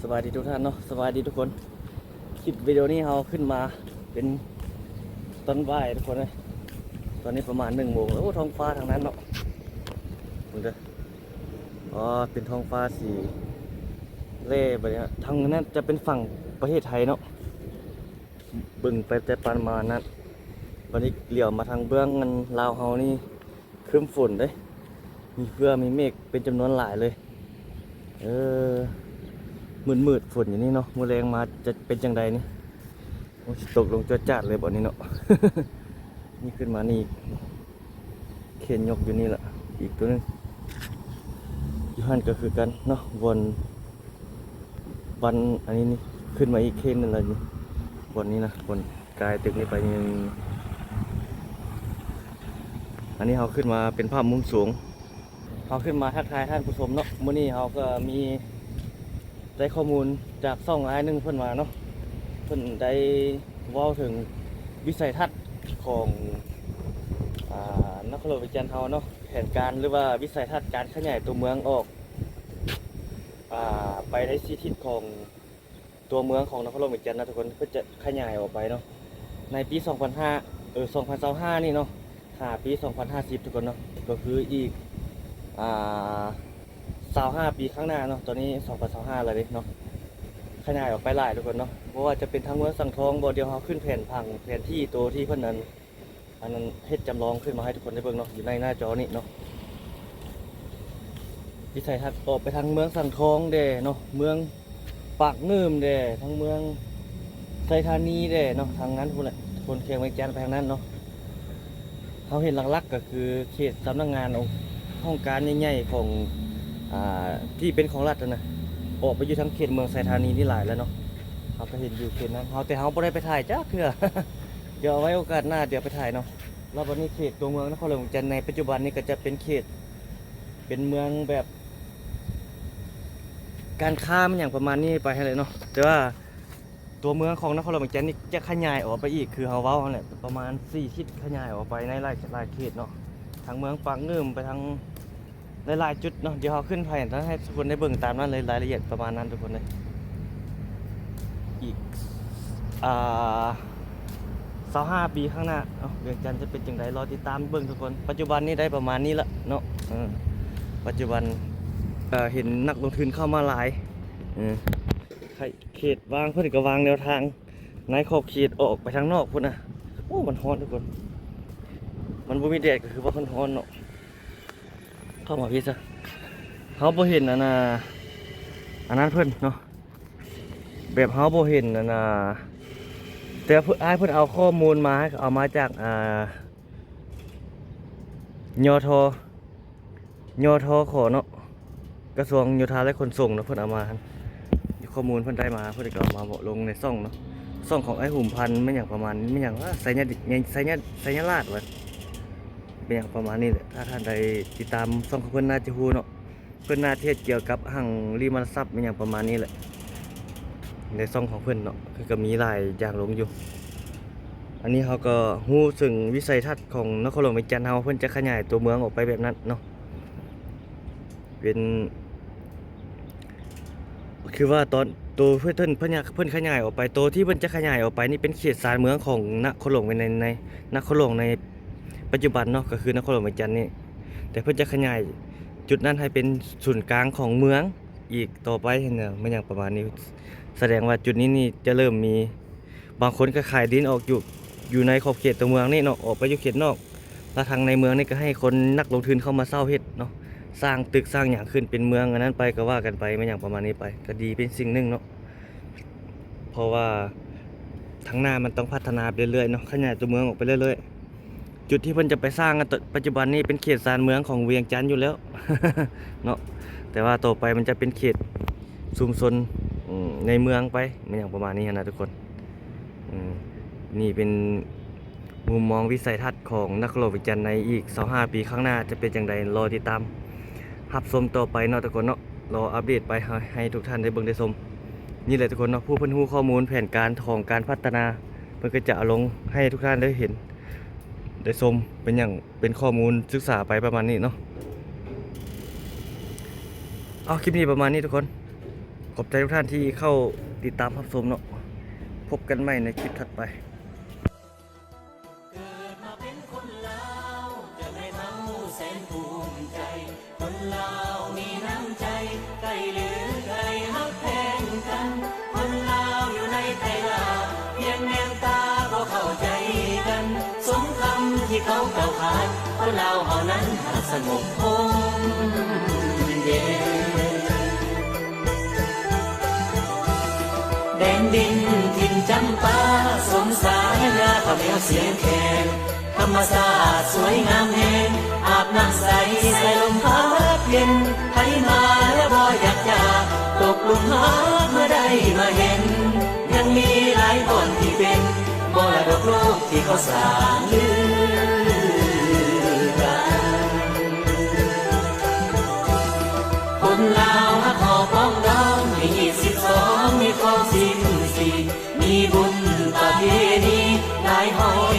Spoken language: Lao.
ສະບາຍດີທຸກທ່ານເນາະ ສະບາຍດີທຸກຄົນ. ຄລິບວິດີໂອນີ້ເຮົາຂຶ້ນມາເປັນຕອນບ່າຍທຸກຄົນເອີຍ. ຕອນນີ້ປະມານໜຶ່ງໂມງແລ້ວ. ໂອ້ ທ້ອງຟ້າທາງນັ້ນເນາະ ເບິ່ງເດີ. ອໍ ເປັນທ້ອງຟ້າສີແລ່ ບັດນີ້ທາງນັ້ນຈະເປັນຝັ່ງປະເທດໄທເນາະ ເບິ່ງໄປແຕ່ປານມານັ້ນ. ບັດນີ້ຫຼຽວມາທາງເບື້ອງອັນລາວເຮົານີ້ ຄຶ້ມຝົນເດ້ ມີເຟືອ ມີເມກເປັນຈຳນວນຫຼາຍເລີຍ. ເອີ ມືດໆ ຝົນຢູ່ນີ້ເນາະ ມື້ແລງມາຈະເປັນຈັ່ງໃດນີ້? ໂອ້ ຊິຕົກລົງຈວດຈາດເລີຍບໍ່ນີ້ເນາະ. ນີ້ຂຶ້ນມານີ້ອີກ ເຄນຍົກຢູ່ນີ້ລະ ອີກຕົວໜຶ່ງ. ຢູ່ຫັ້ນກໍຄືກັນເນາະ ບ່ອນ ບັນອັນນີ້ນີ້ ຂຶ້ນມາອີກເຄນໜຶ່ງລະນີ້ ບ່ອນນີ້ນະ ບ່ອນກາຍຕຶກນີ້ໄປນີ້. ອັນນີ້ເຮົາຂຶ້ນມາເປັນພາບມຸມສູງ ເຮົາຂຶ້ນມາທັກທາຍທ່ານຜູ້ຊົມເນາະ. ມື້ນີ້ເຮົາກໍມີໄດ້ຂໍ້ມູນຈາກຊ່ອງອ້າຍໜຶ່ງເພິ່ນມາເນາະ ເພິ່ນໄດ້ເວົ້າເຖິງວິໄສທັດຂອງ ອາ ນະຄອນຫຼວງວຽງຈັນເຮົາເນາະ ແຜນການ ຫຼືວ່າວິໄສທັດການຂະຫຍາຍຕົວເມືອງອອກ ອາ ໄປໃນສີ່ທິດຂອງຕົວເມືອງຂອງນະຄອນຫຼວງວຽງຈັນນະທຸກຄົນ. ເພິ່ນຈະຂະຫຍາຍອອກໄປເນາະ ໃນປີສອງພັນຫ້າ ເອີ ສອງພັນຊາວຫ້ານີ້ເນາະ ຫາປີສອງພັນຫ້າສິບທຸກຄົນເນາະ ກໍຄືອີກ ອາ ຊາວຫ້າປີຂ້າງໜ້າເນາະ. ຕອນນີ້ສອງພັນຊາວຫ້າແລ້ວເດ້ເນາະ ຂະຫຍາຍອອກໄປຫຼາຍທຸກຄົນເນາະ ບໍ່ວ່າຈະເປັນທາງເມືອງສັງທອງບໍ ດຽວເຮົາຂຶ້ນແຜນຜັງ ແຜນທີ່ໂຕທີ່ເພິ່ນນັ້ນ ອັນນັ້ນເຮັດຈຳລອງຂຶ້ນມາໃຫ້ທຸກຄົນໄດ້ເບິ່ງເນາະ ຢູ່ໃນໜ້າຈໍນີ້ເນາະ. ວິໄສທັດອອກໄປທາງເມືອງສັງທອງແດ່ເນາະ ເມືອງປາກງື່ມແດ່ ທາງເມືອງໄຊທານີແດ່ເນາະ ທາງນັ້ນພຸ້ນແຫຼະ ຄົນແຂວງວຽງຈັນໄປທາງນັ້ນເນາະ. ເຮົາເຫັນຫຼັກໆ ກໍຄືເຂດສຳນັກງານ ຫ້ອງການໃຫຍ່ໆ ຂອງ ອາ ທີ່ເປັນຂອງລັດຫັ້ນນະ ອອກໄປຢູ່ທາງເຂດເມືອງໄຊທານີນີ້ຫຼາຍແລ້ວເນາະ. ເຮົາກໍເຫັນຢູ່ເຂດນັ້ນ ເຮົາ ແຕ່ເຮົາບໍ່ໄດ້ໄປຖ່າຍຈັກເທື່ອ ດຽວເອົາໄວ້ໂອກາດໜ້າ ດຽວໄປຖ່າຍເນາະ. ແລ້ວບັດນີ້ເຂດຕົວເມືອງນະຄອນຫຼວງວຽງຈັນໃນປັດຈຸບັນນີ້ກໍຈະເປັນເຂດ ເປັນເມືອງແບບການຄ້າ ແມ່ນຫຍັງປະມານນີ້ໄປຫັ້ນແຫຼະເນາະ. ແຕ່ວ່າຕົວເມືອງຂອງນະຄອນຫຼວງວຽງຈັນນີ້ຈະຂະຫຍາຍອອກໄປອີກ ຄືເຮົາເວົ້າຫັ້ນແຫຼະ ປະມານສີ່ທິດ ຂະຫຍາຍອອກໄປໃນຫຼາຍ ຫຼາຍເຂດເນາະ ທາງເມືອງປາກງື່ມ ໄປທາງ ຫຼາຍໆຈຸດເນາະ. ດຽວເຮົາຂຶ້ນໄປໃຫ້ທຸກຄົນໄດ້ເບິ່ງຕາມນັ້ນເລີຍ ລາຍລະອຽດປະມານນັ້ນທຸກຄົນເລີຍ. ອີກ ອາ ຊາວຫ້າປີຂ້າງໜ້າເນາະ ວຽງຈັນຈະເປັນຈັ່ງໃດ ລໍຕິດຕາມເບິ່ງທຸກຄົນ. ປັດຈຸບັນນີ້ໄດ້ປະມານນີ້ລະເນາະ ເອີ ປັດຈຸບັນ ເອີ ເຫັນນັກລົງທຶນເຂົ້າມາຫຼາຍ ເອີ ເຂດວາງ ເພິ່ນກໍວາງແນວທາງໃນຂອບເຂດອອກໄປທາງນອກພຸ້ນນະ. ໂອ້ ມັນຮ້ອນທຸກຄົນ ມັນບໍ່ມີແດດກໍຄືວ່າມັນຮ້ອນເນາະ. ເຂົ້າມາພີ້ຊະ ເຮົາບໍ່ເຫັນອັນນ່າ ອັນນັ້ນເພິ່ນເນາະ ແບບເຮົາບໍ່ເຫັນອັນນ່າ ແຕ່ເພິ່ນ ອ້າຍເພິ່ນເອົາຂໍ້ມູນມາ ເອົາມາຈາກ ອາ ຍທ ຍທຂ ເນາະ ກະຊວງໂຍທາ ແລະ ຂົນສົ່ງເນາະ ເພິ່ນເອົາມາຫັ້ນ ຂໍ້ມູນເພິ່ນໄດ້ມາ ເພິ່ນກໍເອົາມາເວົ້າລົງໃນຊ່ອງເນາະ ຊ່ອງຂອງອ້າຍຫຸມພັນ ແມ່ນຫຍັງປະມານ ແມ່ນຫຍັງວະ ໄຊຍະ ໄຊຍະ ໄຊຍະລາດວະ ແມ່ນຫຍັງປະມານນີ້ແຫຼະ. ຖ້າທ່ານໃດຕິດຕາມຊ່ອງຂອງເພິ່ນໜ້າຈະຮູ້ເນາະ ເພິ່ນໜ້າຈະເຮັດກ່ຽວກັບຫາງລິມະຊັບ ແມ່ນຫຍັງປະມານນີ້ແຫຼະ ໃນຊ່ອງຂອງເພິ່ນເນາະ ເພິ່ນກໍມີຫຼາຍຢ່າງລົງຢູ່. ອັນນີ້ເຮົາກໍຮູ້ເຖິງວິໄສທັດຂອງນະຄອນຫຼວງວຽງຈັນເຮົາ ເພິ່ນຈະຂະຫຍາຍຕົວເມືອງອອກໄປແບບນັ້ນເນາະ ເປັນ ຄືວ່າຕອນໂຕເພິ່ນ ເພິ່ນ ເພິ່ນຂະຫຍາຍອອກໄປ ໂຕທີ່ເພິ່ນຈະຂະຫຍາຍອອກໄປນີ້ເປັນເຂດຊານເມືອງຂອງນະຄອນຫຼວງວຽງ ໃນ ໃນນະຄອນຫຼວງໃນປັດຈຸບັນເນາະ ກໍຄືນະຄອນຫຼວງວຽງຈັນນີ້ ແຕ່ເພິ່ນຈະຂະຫຍາຍຈຸດນັ້ນໃຫ້ເປັນສູນກາງຂອງເມືອງອີກຕໍ່ໄປຫັ້ນນະ ແມ່ນຫຍັງປະມານນີ້. ສະແດງວ່າຈຸດນີ້ນີ້ຈະເລີ່ມມີ ບາງຄົນກໍຂາຍດິນອອກຢູ່ ຢູ່ໃນຂອບເຂດຕົວເມືອງນີ້ເນາະ ອອກໄປຢູ່ເຂດນອກ ແລ້ວທາງໃນເມືອງນີ້ກໍໃຫ້ຄົນນັກລົງທຶນເຂົ້າມາເຊົ່າເຮັດເນາະ ສ້າງຕຶກສ້າງຫຍັງຂຶ້ນເປັນເມືອງອັນນັ້ນໄປ ກໍວ່າກັນໄປ ແມ່ນຫຍັງປະມານນີ້ໄປ ກໍດີເປັນສິ່ງໜຶ່ງເນາະ. ເພາະວ່າທາງໜ້າມັນຕ້ອງພັດທະນາໄປເລື້ອຍໆເນາະ ຂະຫຍາຍຕົວເມືອງອອກໄປເລື້ອຍໆ. ຈຸດທີ່ເພິ່ນຈະໄປສ້າງ ອາ ປັດຈຸບັນນີ້ເປັນເຂດຊານເມືອງຂອງວຽງຈັນຢູ່ແລ້ວເນາະ ແຕ່ວ່າຕໍ່ໄປມັນຈະເປັນເຂດຊຸມຊົນ ອືມ ໃນເມືອງໄປ ແມ່ນຫຍັງປະມານນີ້ຫັ້ນນະທຸກຄົນ. ອືມ ນີ້ເປັນມຸມມອງວິໄສທັດຂອງນະຄອນຫຼວງວຽງຈັນໃນອີກຊາວຫ້າປີຂ້າງໜ້າຈະເປັນຈັ່ງໃດ ລໍຕິດຕາມຮັບຊົມຕໍ່ໄປເນາະທຸກຄົນເນາະ ລໍອັບເດດໄປໃຫ້ ໃຫ້ທຸກທ່ານໄດ້ເບິ່ງໄດ້ຊົມ. ນີ້ແຫຼະທຸກຄົນເນາະ ຜູ້ເພິ່ນຮູ້ຂໍ້ມູນແຜນການຂອງການພັດທະນາ ເພິ່ນກໍຈະເອົາລົງໃຫ້ທຸກທ່ານໄດ້ເຫັນ ໄດ້ຊົມ ເປັນຫຍັງ ເປັນຂໍ້ມູນສຶກສາໄປປະມານນີ້ເນາະ. ເອົາ ຄລິບນີ້ປະມານນີ້ທຸກຄົນ ຂອບໃຈທຸກທ່ານທີ່ເຂົ້າຕິດຕາມຮັບຊົມເນາະ. ພົບກັນໃໝ່ໃນຄລິບຖັດໄປ. ເກີດມາເປັນຄົນລາວ ຈະແມ່ນເຮົາແສນພູມໃຈ. ຄົນລາວມີນ້ຳໃຈ ໃກ້ຫຼືໄກຮັກແພງກັນ. ຄົນລາວຢູ່ໃນໄທລາວ ພຽງແນມຕາກໍເຂົ້າໃຈກັນ. ສົມຄຳທີ່ເຂົາກ່າວຂານ ຄົນລາວເຮົານັ້ນຫາກສະຫງົບຮົ່ມເຢັນ. ແດນດິນຖິ່ນຈຳປາ ສົມສາຍາຂະແມວສຽງແຄນ. ທຳມະຊາດສວຍງາມແຮງ ອາບນ້ຳໃສ ສາຍລົມພັດເຢັນ. ໃຜມາແລ້ວບໍ່ຢາກຈາກ ຕົກຫຼຸມຮັກເມື່ອໄດ້ມາເຫັນ. ຍັງມີຫຼາຍບ່ອນທີ່ເປັນ ມໍລະດົກໂລກທີ່ເຂົາສ້າງລືກັນ. ຄົນລາວຮັກຫໍ່ປອງດອງ ມີຮີດສິບສອງ ມີຄອງສິບສີ່ ມີບຸນປະເພນີຫຼາຍຮ້ອຍ